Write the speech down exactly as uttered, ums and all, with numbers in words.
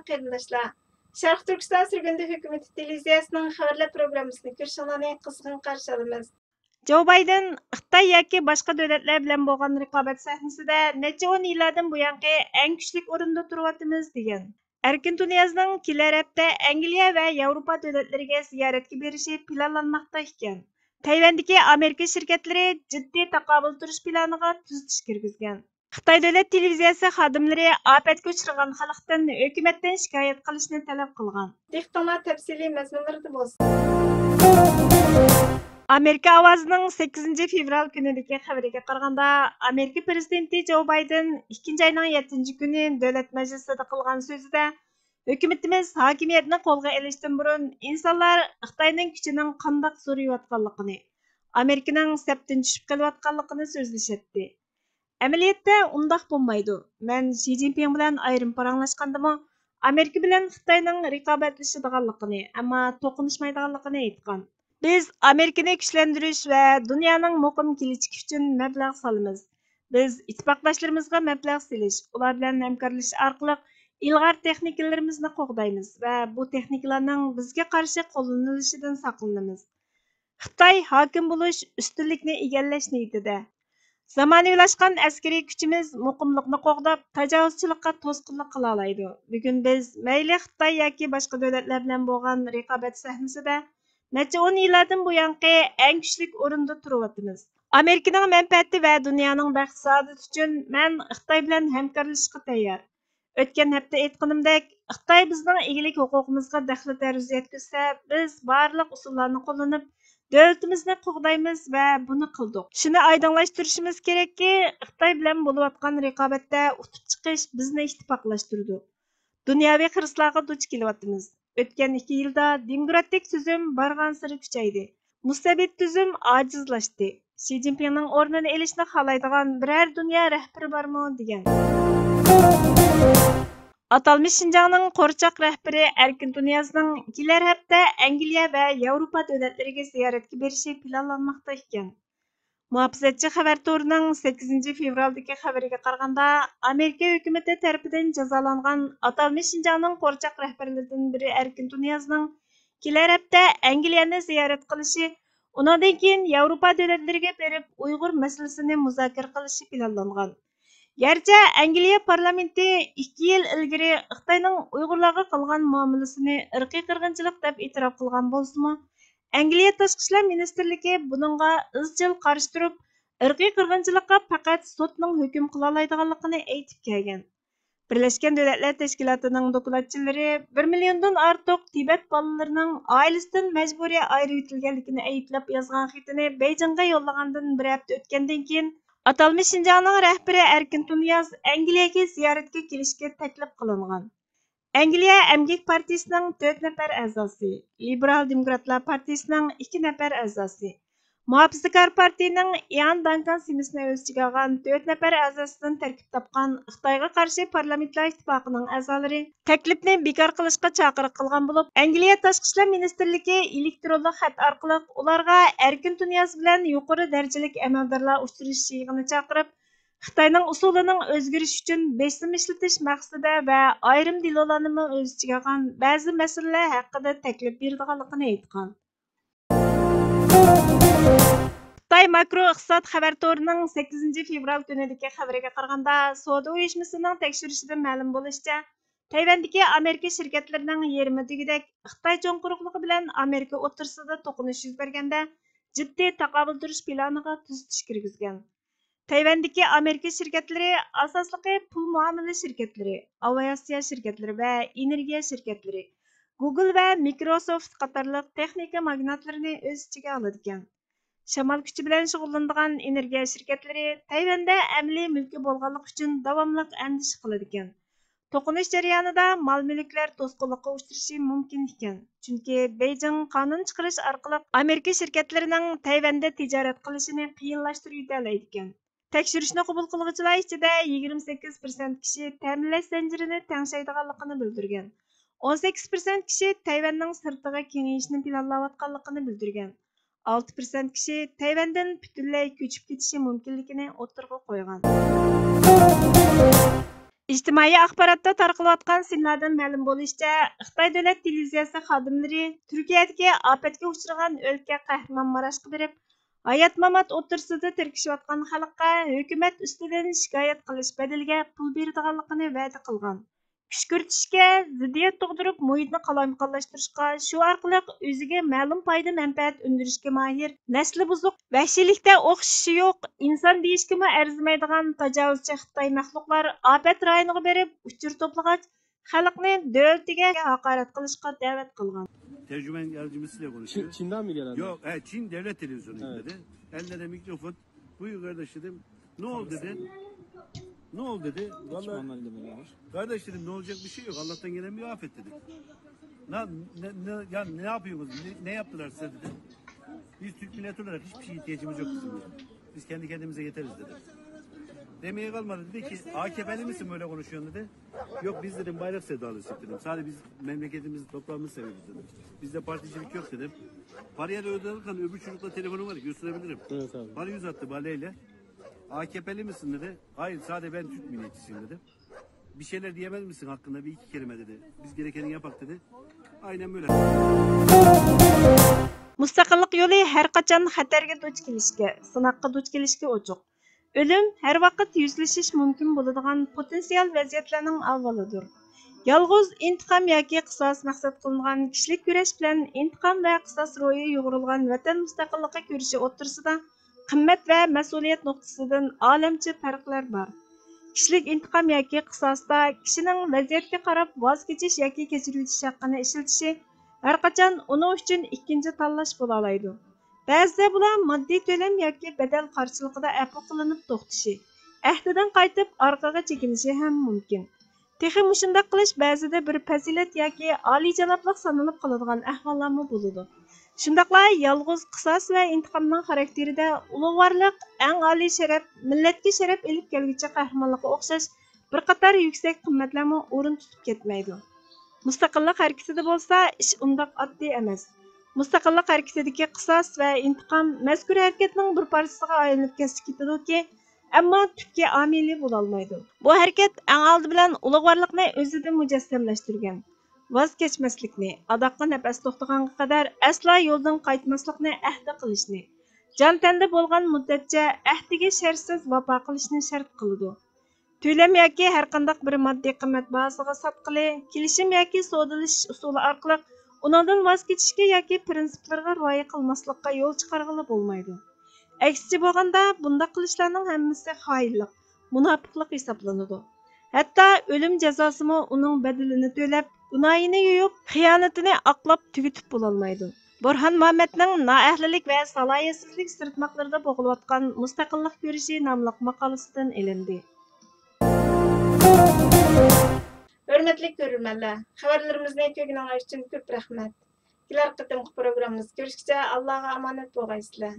قېرىنداشلار، شەرقىي تۈركىستان سۈرگۈندە ھۆكۈمىتى تېلېۋىزىيەسىنىڭ خەۋەرلەر پروگراممىسىنى كۆرۈشۈڭلارنى قىزغىن قارشى ئالىمىز. جو بايدېن خىتاي ياكى باشقا دۆلەتلەر بىلەن بولغان رىقابەت سەھنىسىدە نەچچە ئون يىللاردىن بۇيانقى ئەڭ كۈچلۈك ئورۇندا تۇرۇۋاتىمىز، دېگەن. ئەركىن تۇنىيازنىڭ كېلەر ھەپتە ئەنگلىيە ۋە ياۋروپا دۆلەتلىرىگە زىيارەتكە بېرىشى پىلانلانماقتا ئىكەن. تەيۋەندىكى ئامېرىكا شىركەتلىرى جىددىي تاقابىل تۇرۇش پىلانىغا تۈزىتىش كىرگۈزگەن. خىتاي دۆلەت تېلېۋىزىيەسى خادىملىرى ئاپەتكە ئۇچرىغان خەلقتىن ھۆكۈمەتتىن شىكايەت قىلىشنى تەلەپ قىلغان. دىققىتىڭلار تەپسىلىي مەزمۇنلىرىدا بولسۇن. ئامېرىكا ئاۋازىنىڭ سەككىزىنچى فېۋرال كۈنىدىكى خەۋىرىگە قارىغاندا، ئامېرىكا پىرېزىدېنتى جو بايدېن ئىككىنچى ئاينىڭ يەتتىنچى كۈنى دۆلەت مەجلىسىدە قىلغان سۆزىدە، ھۆكۈمىتىمىز ھاكىمىيەتنى قولغا ئېلىشتىن بۇرۇن ئىنسانلار خىتاينىڭ كۈچىنىڭ قانداق زورىيىۋاتقانلىقىنى، ئامېرىكىنىڭ سەپتىن چۈشۈپ قېلىۋاتقانلىقىنى سۆزلىشەتتى. ئەمەلىيەتتە ئۇنداق بولمايدۇ. مەن شى جىنپىڭ بىلەن ئايرىم پاراڭلاشقاندىمۇ، ئامېرىكا بىلەن خىتاينىڭ رىقابەتلىشىدىغانلىقىنى، ئەمما توقۇنۇشمايدىغانلىقىنى ئېيتقان. بىز ئامېرىكىنى كۈچلەندۈرۈش ۋە دۇنيانىڭ مۇقىم كېلىچىكى ئۈچۈن مەبلەغ سالىمىز. بىز ئىتتىپاقداشلىرىمىزغا مەبلەغ سېلىش، ئۇلار بىلەن ھەمكارلىشىش ئارقىلىق ئىلغار تېخنىكىلىرىمىزنى قوغدايمىز ۋە بۇ تېخنىكىلارنىڭ بىزگە قارشى قوللىنىلىشىدىن ساقلىنىمىز. خىتاي ھاكىم بولۇش، ئۈستۈنلۈكنى ئىگىلەش نىيىتىدە. زامانىۋىلاشقان ئەسكىرىي كۈچىمىز مۇقىملىقنى قوغداپ، تاجاۋۇزچىلىققا توسقۇنلۇق قىلالايدۇ. بۈگۈن بىز مەيلى خىتاي ياكى باشقا دۆلەتلەر بىلەن بولغان رىقابەت سەھنىسىدە نەچچە ئون يىللاردىن بۇيانقى ئەڭ كۈچلۈك ئورۇندا تۇرۇۋاتىمىز. ئامېرىكىنىڭ مەنپەئەتى ۋە دۇنيانىڭ بەخت-سائادىتى ئۈچۈن مەن خىتاي بىلەن ھەمكارلىشىشقا تەييار. ئۆتكەن ھەپتە ئېيتقىنىمدەك، خىتاي بىزنىڭ ئىگىلىك ھوقۇقىمىزغا دەخلى-تەرۇز يەتكۈزسە، بىز بارلىق ئۇسۇللارنى قوللىنىپ، دۆلىتىمىزنى قوغدايمىز ۋە بۇنى قىلدۇق. شۇنى ئايدىڭلاشتۇرۇشىمىز كېرەككى، خىتاي بىلەن بولۇۋاتقان رىقابەتتە ئۇتۇپ چىقىش بىزنى ئىتتىپاقلاشتۇرىدۇ. دۇنياۋى خىرىسلارغا دۇچ كېلىۋاتىمىز. ئۆتكەن ئىككى يىلدا دېموكراتىك تۈزۈم بارغانسېرى كۈچەيدى. مۇستەبىت تۈزۈم ئاجىزلاشتى. شى جىنپىڭنىڭ ئورنىنى ئېلىشنى خالايدىغان بىرەر دۇنيا رەھبىرى بارمۇ؟ دېگەن. ئاتالمىش شىنجاڭنىڭ قورچاق رەھبىرى ئەركىن تۇنىيازنىڭ كېلەر ھەپتە ئەنگلىيە ۋە ياۋروپا دۆلەتلىرىگە زىيارەتكە بېرىشى پىلانلانماقتا ئىكەن. مۇھاپىزەتچى خەۋەر تورىنىڭ سەككىزىنچى فېۋرالدىكى خەۋىرىگە قارىغاندا، ئامېرىكا ھۆكۈمىتى تەرىپىدىن جازالانغان ئاتالمىش شىنجاڭنىڭ قورچاق رەھبەرلىرىدىن بىرى ئەركىن تۇنىيازنىڭ كېلەر ھەپتە ئەنگلىيەنى زىيارەت قىلىشى، ئۇنىڭدىن كېيىن ياۋروپا دۆلەتلىرىگە بېرىپ ئۇيغۇر مەسىلىسىنى مۇزاكىرە قىلىشى پىلانلانغان. گەرچە ئەنگلىيە پارلامېنتى ئىككى يىل ئىلگىرى خىتاينىڭ ئۇيغۇرلارغا قىلغان مۇئامىلىسىنى ئىرقىي قىرغىنچىلىق دەپ ئېتىراپ قىلغان بولسىمۇ، ئەنگلىيە تاشقى ئىشلار مىنىستىرلىكى بۇنىڭغا ئىزچىل قارشى تۇرۇپ، ئىرقىي قىرغىنچىلىققا پەقەت سوتنىڭ ھۆكۈم قىلالايدىغانلىقىنى ئېيتىپ كەلگەن. بىرلەشكەن دۆلەتلەر تەشكىلاتىنىڭ دوكلاتچىلىرى بىر مىليوندىن ئارتۇق تىبەت بالىلىرىنىڭ ئائىلىسىدىن مەجبۇرىي ئايرىۋېتىلگەنلىكىنى ئەيىبلەپ يازغان خېتىنى بېيجىڭغا يوللىغاندىن بىر ھەپتە ئۆتكەندىن كېيىن، ئاتالمىش شىنجاڭنىڭ رەھبىرى ئەركىن تۇنىياز ئەنگلىيەگە زىيارەتكە كېلىشكە تەكلىپ قىلىنغان. ئەنگلىيە ئەمگەك پارتىيىسىنىڭ تۆت نەپەر ئەزاسى، لىبېرال دېموكراتلار پارتىيىسىنىڭ ئىككى نەپەر ئەزاسى، مۇھاپىزەتكار پارتىيىنىڭ ئىئان دانكان سىمىسنى ئۆز ئىچىگە ئالغان تۆت نەپەر ئەزاسىدىن تەركىب تاپقان خىتايغا قارشى پارلامېنتلار ئىتتىپاقىنىڭ ئەزالىرى تەكلىپنى بىكار قىلىشقا چاقىرىق قىلغان بولۇپ، ئەنگلىيە تاشقى ئىشلار مىنىستىرلىكى ئېلېكترونلۇق خەت ئارقىلىق ئۇلارغا ئەركىن تۇنىياز بىلەن يۇقىرى دەرىجىلىك ئەمەلدارلار ئۇچرىشىش يىغىنى چاقىرىپ، خىتاينىڭ ئۇسۇلىنىڭ ئۆزگىرىشى ئۈچۈن بېسىم ئىشلىتىش مەقسىتىدە ۋە ئايرىم دېلولارنىمۇ ئۆز ئىچىگە ئالغان بەزى مەسىلىلەر ھەققىدە تەكلىپ بېرىدىغانلىقىنى ئېيتقان. خىتاي ماكرو ئىقتىساد خەۋەر تورىنىڭ سەككىزىنچى فېۋرال كۈنىدىكى خەۋىرىگە قارىغاندا، سودا ئۇيۇشمىسىنىڭ تەكشۈرۈشىدىن مەلۇم بولۇشىچە، تەيۋەندىكى ئامېرىكا شىركەتلىرىنىڭ يېرىمى دېگۈدەك خىتاي چوڭ قۇرۇقلۇقى بىلەن ئامېرىكا ئوتتۇرىسىدا توقۇنۇش يۈز بەرگەندە، جىددىي تاقابىل تۇرۇش پىلانىغا تۈزىتىش كىرگۈزگەن. تەيۋەندىكى ئامېرىكا شىركەتلىرى ئاساسلىقى پۇل مۇئامىلە شىركەتلىرى، ئاۋىئاتسىيە شىركەتلىرى ۋە ئېنېرگىيە شىركەتلىرى، گۇگل ۋە مىكروسوفت قاتارلىق تېخنىكا ماگناتلىرىنى ئۆز ئىچىگە ئالىدىكەن. شامال كۈچى بىلەن شۇغۇللىنىدىغان ئېنېرگىيە شىركەتلىرى تەيۋەندە ئەمەلىي مۈلكى بولغانلىقى ئۈچۈن داۋاملىق ئەندىشە قىلىدىكەن. توقۇنۇش جەريانىدا مال-مۈلۈكلەر توسقۇنلۇققا ئۇچرىشى مۇمكىن ئىكەن، چۈنكى بېيجىڭ قانۇن چىقىرىش ئارقىلىق ئامېرىكا شىركەتلىرىنىڭ تەيۋەندە تىجارەت قىلىشىنى قىيىنلاشتۇرۇۋېتەلەيدىكەن. تەكشۈرۈشنى قوبۇل قىلغۇچىلار ئىچىدە يىگىرمە سەككىز پىرسەنت كىشى تەمىنلەش زەنجىرىنى تەڭشەيدىغانلىقىنى بىلدۈرگەن. ئون سەككىز پىرسەنت كىشى تەيۋەننىڭ سىرتىغا كېڭىيىشنى پىلانلاۋاتقانلىقىنى بىلدۈرگەن. ئالتە پىرسەنت كىشى تەيۋەندىن پۈتۈنلەي كۆچۈپ كېتىشى مۇمكىنلىكىنى ئوتتۇرىغا قويغان. ئىجتىمائىي ئاخباراتتا تارقىلىۋاتقان سىنلاردىن مەلۇم بولۇشىچە، خىتاي دۆلەت تېلېۋىزىيەسى خادىملىرى تۈركىيەدىكى ئاپەتكە ئۇچرىغان ئۆلكە قەھرىمانماراشقا بېرىپ، ھايات-مامات ئوتتۇرىسىدا تىركىشىۋاتقان خەلققە ھۆكۈمەت ئۈستىدىن شىكايەت قىلىش بەدىلىگە پۇل بېرىدىغانلىقىنى ۋەدە قىلغان. كۈشكۈرتۈشكە، زىددىيەت تۇغدۇرۇپ، مۇھىتنى قالايمىقانلاشتۇرۇشقا، شۇ ئارقىلىق ئۆزىگە مەلۇم پايدا-مەنپەئەت ئۈندۈرۈشكە ماھىر، نەسلى بۇزۇق، ۋەھشىيلىكتە ئوخشىشى يوق، ئىنسان دېيىشكىمۇ ئەرزىمەيدىغان تاجاۋۇزچى خىتاي مەخلۇقلار ئاپەت رايونىغا بېرىپ ئۇچۇر توپلىغاچ، خەلقنى دۆلىتىگە ھاقارەت قىلىشقا دەۋەت قىلغان. Tercümen yardımcısıyla konuşuyor. Çin, Çin'den mi geldi? Yok, e, Çin devlet televizyonuydu dedi. Elinde de mikrofon. Buyur kardeş dedim. Ne oldu dedi. Ne oldu dedi. Vallahi kardeş dedim, ne olacak bir şey yok. Allah'tan gelen bir afet dedi. Ne, ne, ne, ya ne yapıyorsunuz? Ne, ne yaptılar size dedi. Biz Türk milleti olarak hiçbir şeye ihtiyacımız yok bizim dedi. Biz kendi kendimize yeteriz dedi. Demeye kalmadı. Dedi ki, A K P'li misin böyle konuşuyorsun dedi. Yok biz dedim bayrak sevdalısıyız dedim. Sadece biz memleketimizi, toprağımızı seviyoruz dedim. Bizde particilik yok dedim. Paraya da öderken öbür çocukta telefonu var, gösterebilirim. Evet abi. Bana yüz attı baleyle. A K P'li misin dedi. Hayır, sadece ben Türk milliyetçisiyim dedim. Bir şeyler diyemez misin hakkında bir iki kelime dedi. Biz gerekeni yapak dedi. Aynen böyle. مۇستەقىللىق يولى ھەر قاچان خەتەرگە دۇچ كېلىشكە، سىناققا دۇچ كېلىشكە ئوچۇق. ئۆلۈم ھەر ۋاقىت يۈزلىشىش مۇمكىن بولىدىغان پوتېنسىيال ۋەزىيەتلەرنىڭ ئاۋۋالىدۇر. يالغۇز ئىنتىقام ياكى قىساس مەقسەت قىلىنغان كىشىلىك كۈرەش بىلەن ئىنتىقام ۋە قىساس روھى يۇغۇرۇلغان ۋەتەن مۇستەقىللىقى كۈرىشى ئوتتۇرىسىدا قىممەت ۋە مەسئۇلىيەت نۇقتىسىدىن ئالەمچە پەرقلەر بار. كىشىلىك ئىنتىقام ياكى قىساستا كىشىنىڭ ۋەزىيەتكە قاراپ ۋاز كېچىش ياكى كەچۈرۈۋېتىش ھەققىنى ئىشلىتىشى ھەرقاچان ئۇنىڭ ئۈچۈن ئىككىنچى تاللاش بولالايدۇ. بەزىدە بۇلار ماددىي تۆلەم ياكى بەدەل قارشىلىقىدا ئەپۇ قىلىنىپ توختىشى، ئەھدىدىن قايتىپ ئارقىغا چېكىنىشى ھەم مۇمكىن. تېخى مۇشۇنداق قىلىش بەزىدە بىر پەزىلەت ياكى ئالىيجانابلىق سانىلىپ قالىدىغان ئەھۋاللارمۇ بولىدۇ. شۇنداقلا يالغۇز قىساس ۋە ئىنتىقامنىڭ خاراكتېرىدە ئۇلۇغۋارلىق، ئەڭ ئالىي شەرەپ، مىللەتكە شەرەپ ئېلىپ كەلگۈچى قەھرىمانلىققا ئوخشاش بىر قاتار يۈكسەك قىممەتلەرمۇ ئورۇن تۇتۇپ كەتمەيدۇ. مۇستەقىللىق ھەرىكىتىدە بولسا ئىش ئۇنداق ئاددىي ئەمەس. مۇستەقىللىق ھەرىكىتىدىكى قىساس ۋە ئىنتىقام مەزكۇر ھەرىكەتنىڭ بىر پارچىسىغا ئايلىنىپ كەتسە كېتىدۇكى، ئەمما تۈپكى ئامىلى بولالمايدۇ. بۇ ھەرىكەت ئەڭ ئالدى بىلەن ئۇلۇغۋارلىقنى ئۆزىدە مۇجەسسەملەشتۈرگەن، ۋاز كەچمەسلىكنى، ئاداققا نەپەس توختىغانغا قەدەر ئەسلا يولدىن قايتماسلىقنى ئەھدە قىلىشنى، جان تەندە بولغان مۇددەتچە ئەھدىگە شەرتسىز ۋاپا قىلىشنى شەرت قىلىدۇ. تۆلەم ياكى ھەرقانداق بىر ماددىي قىممەت باھاسىغا ساتقىلى، كېلىشىم ياكى سودىلىشىش ئۇسۇلى ئارقىلىق ئۇنىڭدىن ۋاز كېچىشكە ياكى پىرىنسىپلىرىغا رىئايە قىلماسلىققا يول چىقارغىلى بولمايدۇ. ئەكسىچە بولغاندا، بۇنداق قىلىشلارنىڭ ھەممىسى خائىنلىق، مۇناپىقلىق ھېسابلىنىدۇ. ھەتتا ئۆلۈم جازاسىمۇ ئۇنىڭ بەدىلىنى تۆلەپ، گۇناھىنى يۇيۇپ، خىيانىتىنى ئاقلاپ تۈگىتىپ بولالمايدۇ. بۇرھان مۇھەممەدنىڭ نائەھلىلىك ۋە سالاھىيەتسىزلىك سىرتماقلىرىدا بوغۇلۇۋاتقان مۇستەقىللىق كۈرىشى ناملىق ماقالىسىدىن ئېلىندى. ھۆرمەتلىك كۆرۈرمەنلەر، خەۋەرلىرىمىزنى كۆرگىنىڭلار ئۈچۈن كۆپ رەھمەت. كېلەر قېتىمقى پروگراممىمىزدا كۆرۈشكىچە ئاللاغا ئامانەت بولغايسىلەر.